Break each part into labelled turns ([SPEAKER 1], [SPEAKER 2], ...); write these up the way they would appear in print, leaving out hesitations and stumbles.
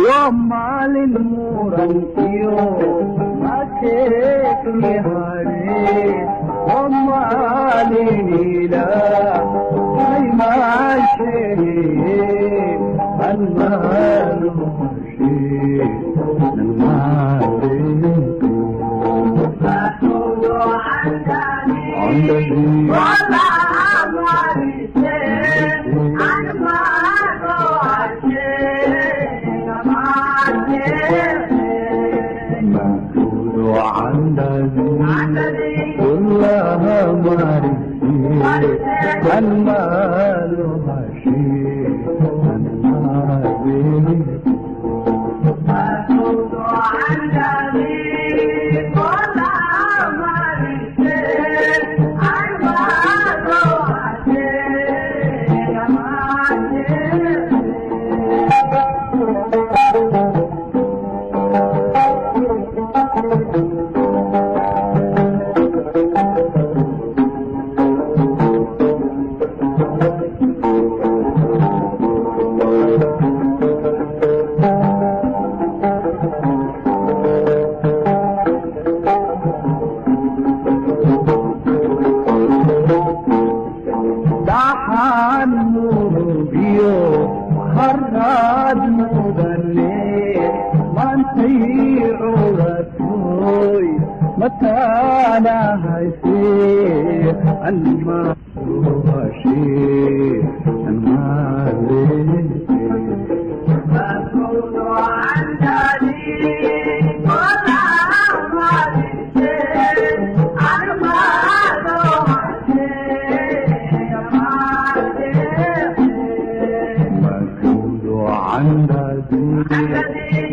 [SPEAKER 1] Waa maalin murankiyo makeekni hare, waa maalin ilaahay maasheeye anmaalumashe كلها مارسي المال ماشي. Dhaxaan murugiyo haraad mudane maantay curatooy mataana hayse anmaalumashe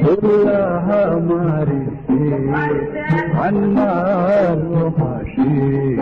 [SPEAKER 1] كلها مارسي عن مال وحشي.